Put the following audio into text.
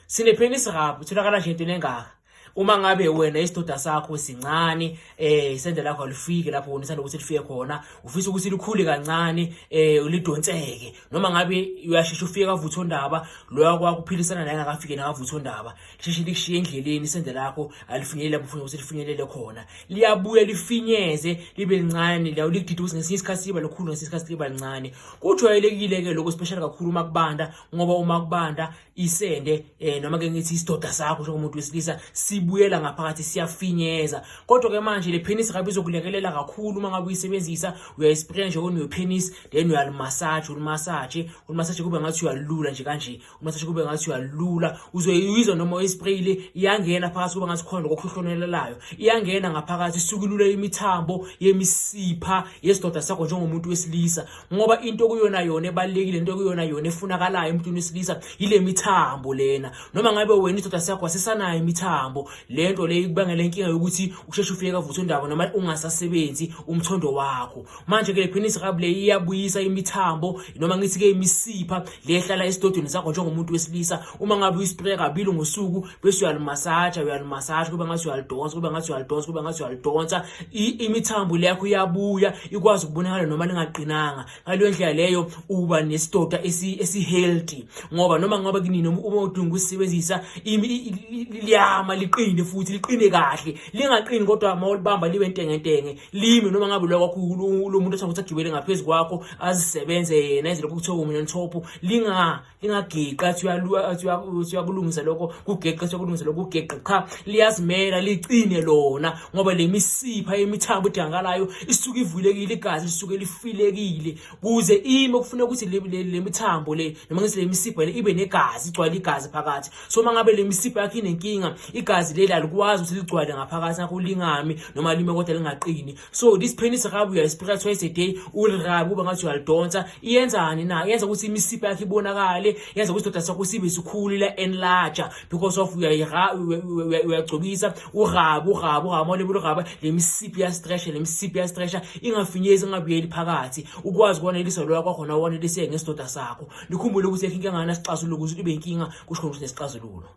Sine-penis rub itholakala nje entweni engaka. Uma ngabe wena isidoda sakho sincane, isende lakho alifiki lapho wena uthanda ukuthi lifike khona, ufisa ukuthi likhule kancane, lidonseke, noma ngabe uyashesha ufike kavuthondaba, loyo kwakuphilisana naye engakafiki nakavuthondaba, lisheshe likushiye endleleni, isende lakho alifinyeleli lapho ufuna ukuthi lifinyelele khona, liyabuya lifinyeze libe lincane, likudida ukuthi ngesinye isikhathi liba likhulu, ngesinye isikhathi liba lincane. Kujwayelekile-ke lokho, especially kakhulu uma kubanda, ngoba uma kubanda isende, noma ke ngithi isidoda sakho njengomuntu wesilisa sibuyela ngaphakathi, siyafinyeza. Kodwa ke manje le penis rub izokulekelela kakhulu uma ngabe uyisebenzisa. Uyayispraya nje on your penis, then uyalimasaje, ulimasaje, ulimasaje kube ngathi uyalula nje kanje, umasaje kube ngathi uyalula. Uzoyizwa noma uyisprayile iyangena phakathi, kuba ngathi khona lokho, iyangena ngaphakathi, isuke ilula imithambo yemisipha yesidoda sakho njengomuntu wesilisa, ngoba into kuyona yona ebalulekile, into kuyona yona efunakalayo emuntwini wesilisa yile mithambo lena. Noma ngabe wena isidoda sakho asisanayo imithambo, lento le ikubangela inkinga yokuthi usheshe ufike kavuthondaba noma ungasasebenzi umthondo wakho. Manje ke le penis rub le iyabuyisa imithambo, noma ngithi ke imisipha le ehlala esidodweni sakho njengomuntu wesilisa. Uma ngabe uyispray kabili ngosuku, bese uyalimasaja, uyalimasaja kube ngathi uyalidonsa, kube ngathi uyalidonsa, kube ngathi uyalidonsa, imithambo le yakho iyabuya, ikwazi ukubonakala noma lingaqinanga. Ngaleyo ndlela leyo uba nesidoda esi-healthy, ngoba noma ngabe kunini uma udinga ukusebenzisa, liyama liqine, futhi liqine kahle, lingaqini kodwa uma ulibamba libe ntengentenge, limi noma ngabe lo kwakho lo muntu othanda ukuthi agibele ngaphezu kwakho, azisebenze yena, enze lokho kuthiwa umina top, lingageqi athi uyakulungisa lokho kugeqe, athi uyakulungisa lokho kugeqe. Cha, liyazimela licine lona, ngoba le misipha yemithambo edingakalayo isuke ivulekile, igazi lisuke lifilekile. Kuze ime kufuneka ukuthi le mithambo le, noma ngithi le misipha le, ibe negazi, igcwale igazi phakathi. So uma ngabe le misipha yakho inenkinga, igazi leli alikwazi ukuthi ligcwale ngaphakathi, ngakho lingami noma lime kodwa lingaqini. So this penis rub uyayispraya twice a day, ulirub kuba ngathi uyalidonsa. Iyenzani na? Yenza ukuthi imisipha yakho ibonakale, yenza ukuthi isidoda sakho sibe sikhulu, la enlarge, because of uyagcobisa, urub, urub, urub, mawulebula urub, le misipha iyastretcha, le misipha iyastretcha, ingafinyezi, ingabuyeli phakathi, ukwazi ukwanelisa loyo kwakhona, waneliseke ngesidoda sakho. Nikhumbule ukuthi inkinga enganasixazululo, ukuze ibe inkinga kusho khona ukuthi nesixazululo.